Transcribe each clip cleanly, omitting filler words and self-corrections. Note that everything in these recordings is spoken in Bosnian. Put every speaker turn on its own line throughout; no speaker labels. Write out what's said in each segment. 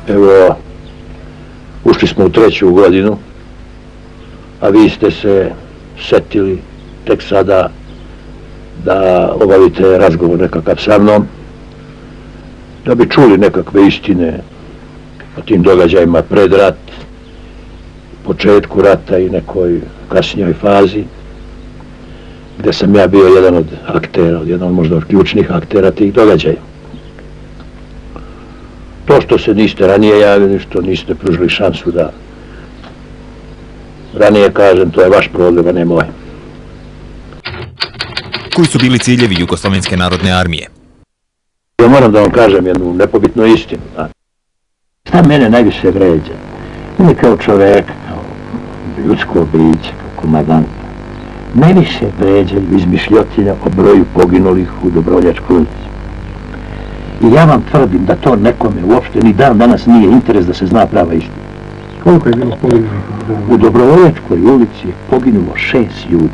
Evo, ušli smo u 3. godinu, a vi ste se setili tek sada da obavite razgovor nekakav sa mnom, da bi čuli nekakve istine o tim događajima pred rat, početku rata i nekoj kasnijoj fazi, gdje sam ja bio jedan od aktera, jedan od možda ključnih aktera tih događaja. To što se niste ranije javili, što niste pružili šansu da ranije kažem, to je vaš problem, a ne moj.
Koji su bili ciljevi Jugoslovenske narodne armije?
Ja moram da vam kažem jednu nepobitnu istinu. Šta mene najviše vređa? Mene kao čoveka, kao ljudsko biće, kao komandanta, najviše vređaju izmišljotinja o broju poginulih u Dobrovoljačkoj ulici. I ja vam tvrdim da to nekome uopšte ni dan danas nije interes da se zna prava istina.
Koliko je bilo poginulih?
U Dobrovoljačkoj ulici je poginulo 6 ljudi.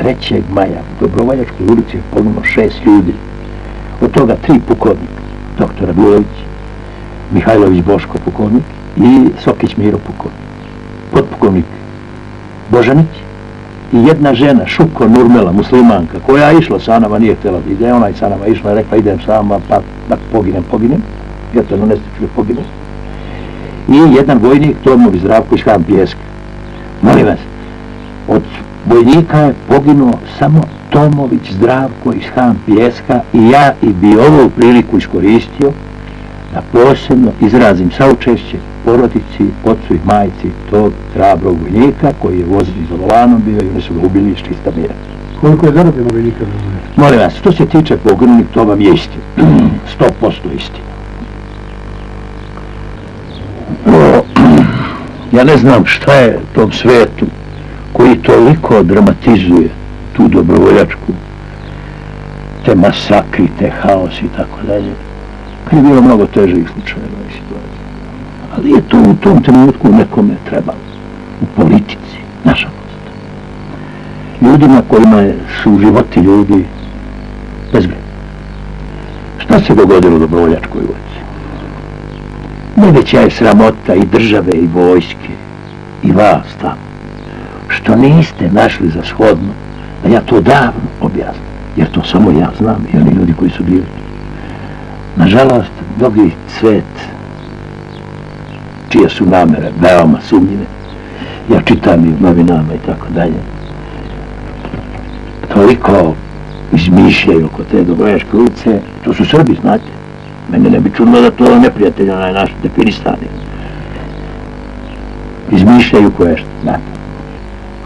3. maja u Dobrovoljačkoj ulici je poginulo 6 ljudi. Od toga 3 pukovnika. Doktora Bulović, Mihajlović Boško pukovnik i Sokić Miro pukovnik. Potpukovnik Božanić i jedna žena, Šuko Nurmela, muslimanka, koja je išla sa nama, nije htjela da ide, ona je sa nama išla, rekla idem sama, pa da poginem, jer to nestiču da poginem. I jedan vojnik, Tomović Zdravko iz Han Pijeska. Molim vas, od vojnika je poginuo samo Tomović Zdravko iz Han Pijeska i ja bi ovu priliku iskoristio da posebno izrazim saučešće porodici, ocu i majci tog hrabrog vojnika koji je vozio za volanom bio i oni su ga ubili iz čista mira.
Koliko je zarobljeno vojnika?
Molim vas, što se tiče poginulih, to vam je istina. 100% istina. Ja ne znam šta je u tom svetu koji toliko dramatizuje tu Dobrovoljačku, te masakri, te haosi i tako dalje. Kad je bilo mnogo težih slučajeva i situacija. Ali je to u tom trenutku nekome trebalo. U politici, nažalost. Ljudima kojima su životi ljudi bezvredni. Šta se dogodilo u Dobrovoljačkoj ulici? Najveća je sramota i države i vojske i vas tamo, što niste našli za shodno da ja to davno objasnim, jer to samo ja znam i oni ljudi koji su bili. Nažalost, mnogi svet, čije su namere veoma sumnjive, ja čitam i u novinama i tako dalje, toliko izmišljaju oko te Dobrovoljačke ulice, to su Srbi, znate. Mene ne bi čudno da to neprijatelj onaj naš definistani. Izmišljaju koje što, znate.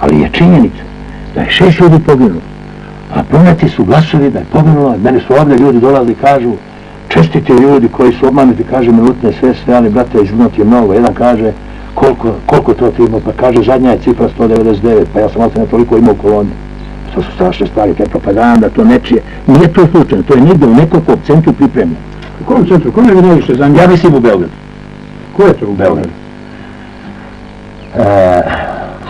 Ali je činjenica da je 6 ljudi poginulo, a proneti su glasovi da je poginulo, mene su ovdje ljudi dolazili i kažu čestiti ljudi koji su obmanuti, kaže minutne sve, ali brate, izgnuti je mnogo. Jedan kaže koliko to ti imao, pa kaže zadnja je cifra 199, pa ja sam ostane toliko imao u koloni. To su strašne stvari, to je propaganda, to nečije. Nije to slučajno, to je negdje u nekoliko centru pripremljeno.
U kom centru? Kome vi najviše zanimljivo?
Ja mislim u Beogradu.
Ko je to u Beogradu?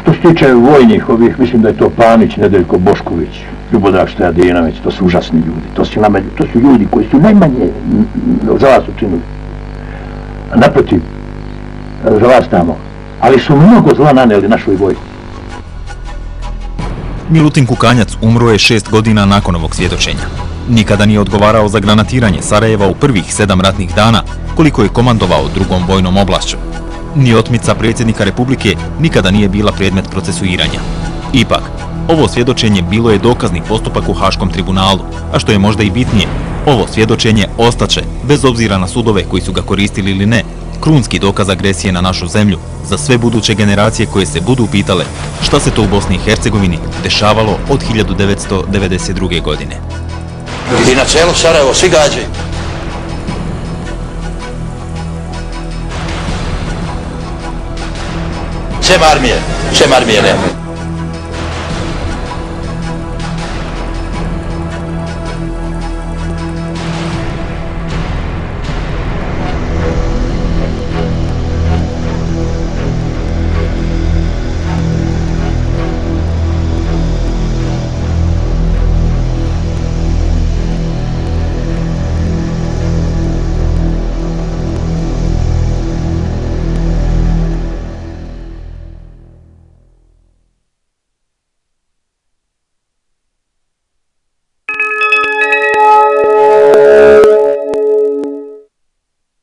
Što se tiče vojnih ovih, mislim da je to Panić, Nedeljko Bošković, Ljubodrag Stojadinović, to su užasni ljudi. To su ljudi koji su najmanje za vas učinili. Naprotiv, za vas tamo. Ali su mnogo zla naneli našoj vojsci.
Milutin Kukanjac umro je 6 godina nakon ovog svjedočenja. Nikada nije odgovarao za granatiranje Sarajeva u prvih 7 ratnih dana, koliko je komandovao drugom vojnom oblašću. Ni otmica predsjednika Republike nikada nije bila predmet procesuiranja. Ipak, ovo svjedočenje bilo je dokazni postupak u Haškom tribunalu, a što je možda i bitnije, ovo svjedočenje ostaće, bez obzira na sudove koji su ga koristili ili ne, krunski dokaz agresije na našu zemlju za sve buduće generacije koje se budu pitale šta se to u Bosni i Hercegovini dešavalo od 1992. godine.
I na celo Sarajevo svi gađaju. Sem armije nema.